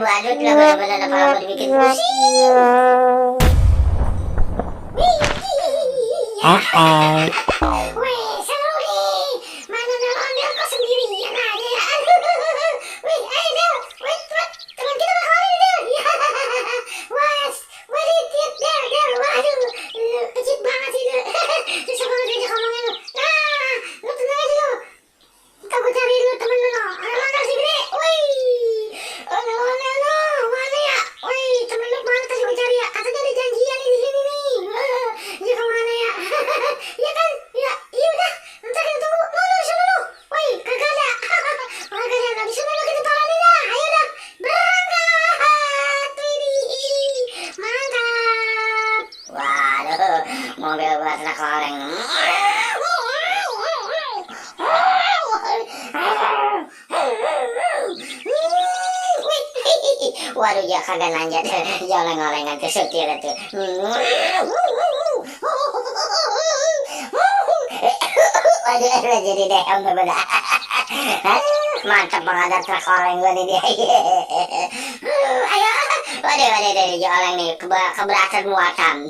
badut lah, bener-bener kepala gue dibikin pusing. Wih, seru nih. Mana ondel kok sendirian aja ya. Wih, ayo Del. Wait, teman kita bakal Del. Was, what is it Del. Waduh, kecil banget sih Del. Susah banget diajak ngomongin lu. Nah, lu tenang aja lu. Ntar gue cari lu temen lu no. Ondel si gede. Wih, ondel no. Mana ya? Wih, temen lu mana tadi gue cari ya. Katanya ada janjian nih di sini nih. Ya kemana ya? Ya kan? Ya, iya udah. Ntar kita tunggu. Lu sana lu. Wih, kagak ada. Kagak ada. Di sana lu kita paranin dah. Ayo dah. Berangkat. Widih. Mantap. Waduh, mobil buat truk oleng. Waduh, ya kagak nanjat. Oleng-olengan tuh setir tuh. Waduh, jadi deh bener. Mantap banget ada truk oleng gue nih dia. Ayo. Waduh, oleng nih keberatan muatan.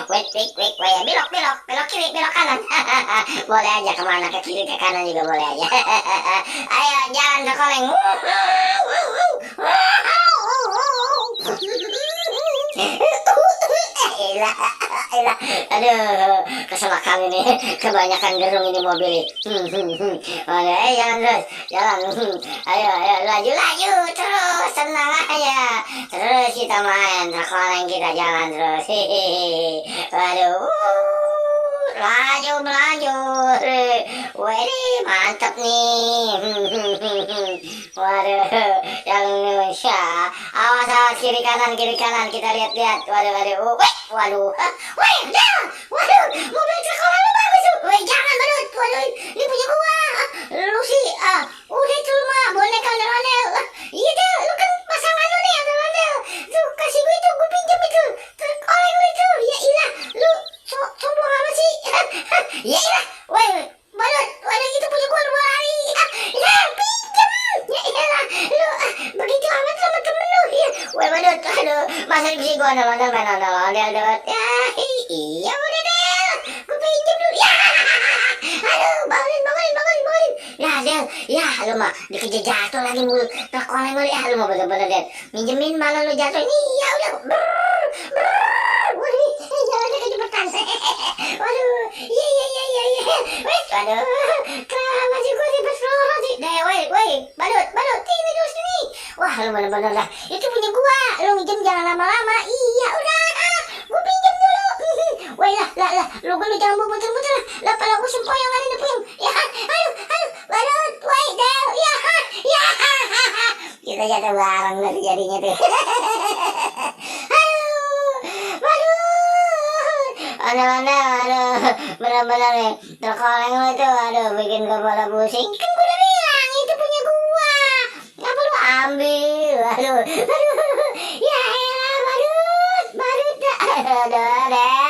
Wait, belok kiri, belok kanan. Boleh aja kemana, ke kiri, ke kanan juga boleh aja. Ayo, jalan truk oleng. Aduh, keselak kali nih, kebanyakan gerung ini mobil. Ayo, jalan terus, jalan. Ayo, laju, terus, tenang aja. Terus kita main, truk oleng kita jalan terus. Waduh, melaju. Wih, mantap nih. Waduh, jalan Indonesia. Awas kiri kanan kita lihat. Waduh, mobil truk oleng lu bagus tuh. Wih, jangan badut. Waduh, ini punya gua. Lu sih, udah itu mah boneka ondel-ondel. Iya deh, lu kan pasangan lu nih ondel-ondel. Tuh, kasih gue itu, gue pinjam itu. Truk oleng lu itu. Ya ilah, lu sombong apa sih? Ya ilah, woi, badut, waduh itu punya gua, lu mau lari. Ya, pinjam. Ya ilah, lu begitu amat sama temen lu. Ya, woi badut, aduh, masa bisa gua ondel-ondel main ondel-ondel, Dut. Ya, iya udah deh, gue pinjam dulu. Ya, aduh, bangunin. Ya, Del, ya lu mah dikejar jatuh lagi mulu. Truk oleng lu, ya lu mah bener-bener Del. Minjemin malah lu jatuh. Iya udah, waduh, jalannya kecepetan. Waduh, iya. Waduh, kenapa sih gue tipe seloroh sih? Deh, woi, badut, sini dulu sini. Wah, lu bener-bener dah. Itu punya gua, lu minjem jangan lama-lama. Iya udah, gue pinjam dulu. Woi lah, lu jangan muter-muter lah. Pala gue sempoyong ada nih puyeng. Ya, aduh, badut, woi, Del, ya. Kita jatuh bareng dari jadinya tuh. Aduh, bener-bener nih, truk oleng lu itu, aduh, bikin kepala pusing. Kan gue udah bilang, itu punya gua. Ngapa lu ambil? Aduh, ya elah, badut, aduh,